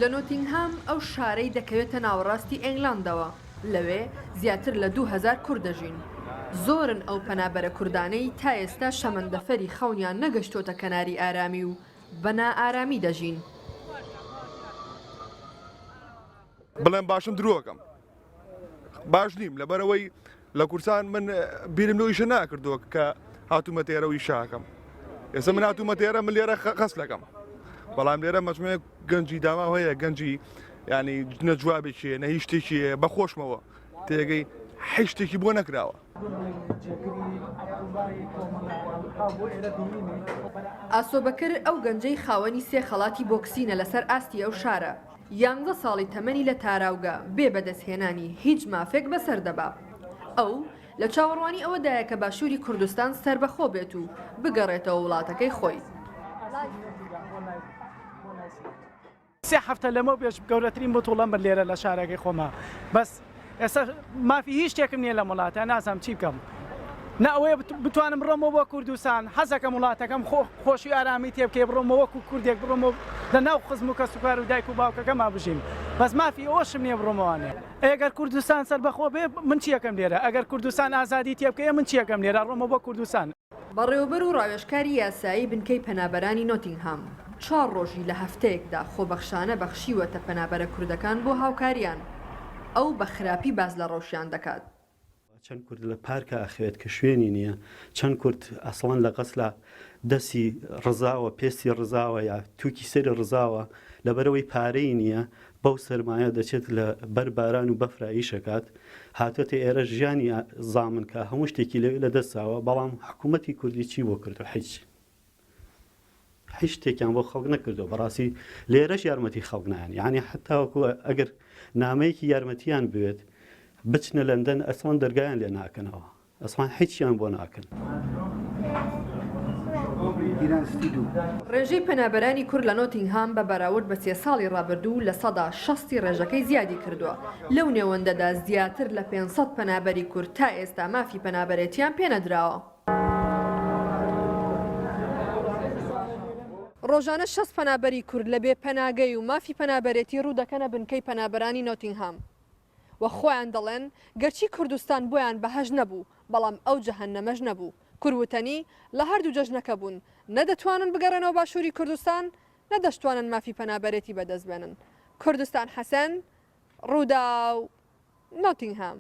لە نۆتینگهام، ئەو شارەی دەکەوێتە ناوەڕاستی ئێنگلاندەوە، لەوێ زیاتر لە 2000 کورد دەژین. زۆرن ئەو پەنابەرە کوردانەی تا ئێستا شەمەندەفەری خەونیان نەگەشتۆتە کەناری ئارامی و بە نائارامی دەژین. بڵێم باشم درۆکەم باش نیم لەبەرەوەی لە کورسان من بیرم لەو ئیشە ناکردووە کە هاتوومە تێرە و ئیشاکەم ئێستا من هاتوومە تێرە من لێرە خەسلەکەم بەڵام لێرە مەجموعەیەک گەنجی داماو هەیە گەنجی ینی نە جوابێکی نە هیچ شتێکی هەیە بە خۆشمەوە تێگەی هیچ شتێکی بۆ نەکراوە. ئاسۆ بەکر ئەو گەنجەی خاوەنی سێ خەڵاتی بۆکسینە لەسەر ئاستی ئەو شارە، یانزە ساڵی تەمەنی لە تاراوگە بێ بەدەستهێنانی هیچ مافێک بەسەر دەبا. ئەو لە چاوەڕوانی ئەوەدایە کە باشووری کوردستان سەربەخۆ بێت و بگەڕێتەوە وڵاتەکەی خۆی. سێ هەفتە لەمەو پێش گەورەترین بتوڵەم برد لێرە لە شارەکەی خۆما بەس ئێستا مافی هیچ شتێکم نییە لەم وڵاتە نازانم چی بکەم نە ئەوەیە بتوانم بڕۆمەوە بۆ کوردستان حەزەکەم وڵاتەکەم خۆ خۆشی ئارامی تێ بکەی بڕۆمەوە وەکو کوردێک بڕۆمەوە لە ناو خزم و کەسوکار و دایک و باوکەکەما بژیم بەس مافی ئەوەشم نییە بڕۆمەوانێ ئەگەر کوردستان سەربەخۆ بێ من چیەکەم لێرە ئەگەر کوردستان ئازادی تێ بکەی من چیەکەم لێرە ڕۆمەوە بۆ کوردستان. بەڕێوەبەر و ڕاوێژکاری یاسایی بنکەی پەنابەرانی نۆتینگهام، چوار ڕۆژی لە هەفتەیەکدا خۆبەخشانە بەخشیوەتە پەنابەرە کوردەکان بۆ هاوکارییان. ئەو بە خراپی باس لە ڕەوشیان دەکات. چەند کورد لە پارکا ئەخەوێت کە شوێنی نییە، چەند کورد ئەسڵەن لە غەسلا دەسی ڕزاوە، پێستی ڕزاوە یا تووکی سەری ڕزاوە، لەبەرئەوەی پارەی نییە بەو سەرمایە دەچێت لە بەر باران و بەفرا ئیش ئەکات، هاتۆتە ئێرە ژیانی زامن کا هەموو شتێکی لەوێ لە دەست داوە، بەڵام حکوومەتی کوردی چی بۆ کردووە؟ هیچ. هیچ شتێکیان بۆ خەڵک نەکردووە، بەڕاستی لێرەش یارمەتی خەڵک نایەن، یانی حەتاوەکو ئەگەر نامەیەکی یارمەتیان بوێت بچنە لەندەن ئەسڵەن دەرگایان لێ ناکەنەوە. ئەسڵەن هیچیان بۆ ناکەن. ڕێژەی پەنابەرانی کورد لە نۆتینگهام بە بەراورد بە سێ ساڵی ڕابردوو 60% ی ڕێژەکەی زیادی کردووە، لەو نێوەندەدا زیاتر لە 500 پەنابەری کورد تا ئێستا مافی پەنابەرێتیان پێنەدراوە. ڕۆژانە 60 پەنابەری کورد لە بێ پەناگەی و مافی پەنابەرێتی ڕوو دەکەنە بنکەی پەنابەرانی نۆتینگهام. و خۆیان دەڵێن گەرچی کوردستان بۆیان بەهەشت نەبوو، بەڵام ئەو جەهەنەمەش نەبوو. کور وتەنی لە هەردوو جەژنەکە بوون، نە دەتوانن بگەڕێنەوە باشووری کوردستان، نە دەشتوانن مافی پەنابەرێتی بەدەست بێنن. کوردستان حەسەن، رووداو، نۆتینگهام.